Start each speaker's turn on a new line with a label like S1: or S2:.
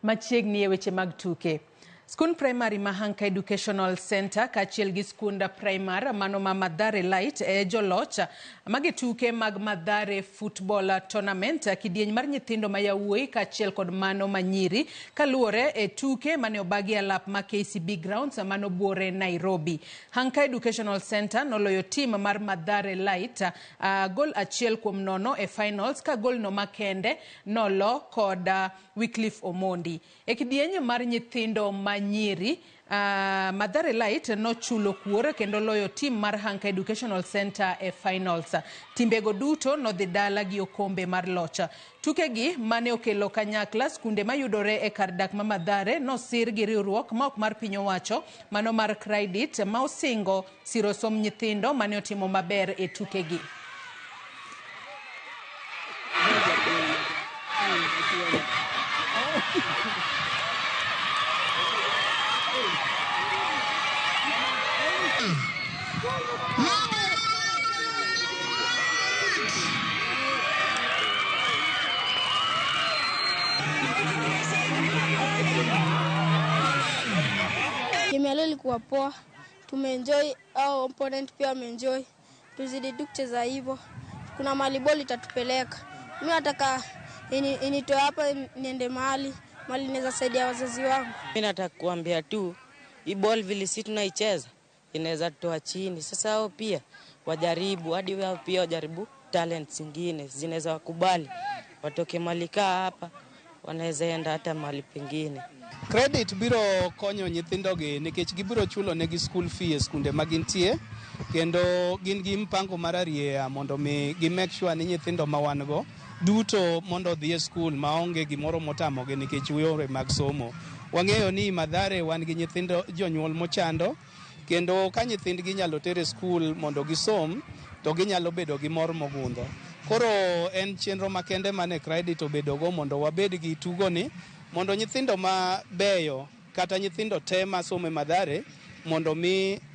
S1: Machiegni e weche mag tuke. Skund primary ma Hanka Educational Center kaachiel gi skund primar mano ma Mathare Light e joloch mage tuke mag Mathare Football Tournament, kidieny mar nyithindo ma yawuoyi kaachiel kod mano ma nyiri, kaluwore e tuke mane obagi alap ma KCB Grounds mano buore Nairobi. Hanka Educational Center noloyo tim mar Mathare Light gol 1-0 e finals, ka gol no makende nolo kod Wycliffe Omondi. E kidieny mar nyithindo ma nyiri, Mathare Light nochulo kuor kendo loyo tim mar Hanka Educational Center e finals. Timbego duto nodhi dala gi okombe mar loch. Tukegi mane okelo kanyakla skunde mayudore e kar dak ma Mathare nosir gi riwruok ma ok mar piny owacho mano mar Credit, ma osingo siro somb nyithindo mane otimo maber e tukegi.
S2: Game ya leo ilikuwa poa, tumeenjoy, au opponent pia wameenjoy. Tuzidi tu kucheza hivyo, kuna mahali ball itatupeleka. Mimi nataka initoe hapa niende mahali mahali naweza saidia wazazi wangu.
S3: Mimi nataka kuambia tu hii ball vile sisi tunaicheza inaweza tutoa chini. Sasa hao pia wajaribu, hadi wao pia wajaribu talents zingine zinaweza wakubali watoke malika hapa, wanaweza enda hata mahali pengine.
S4: Credit biro konyo nyithindogi nikech gibiro chulo negi school fee e skunde ma gintie, kendo gin gi mpango mar arieya mondo mi gi make sure ni nyithindo ma wan go duto mondo odhi e skul maonge gimoro motamogi nikech yore mag somo. Wang'eyo ni Mathare wan gi nyithindo jonyuol mochando, kendo ka nyithindgi inyalo ter e skul mondo gisom to ginyalo bedo gi mor mogundho. Koro en chenro makende mane Credit obedogo mondo wabed gi tugoni mondo nyithindo mabeyo kata nyithindo te masomo e Mathare mondo mi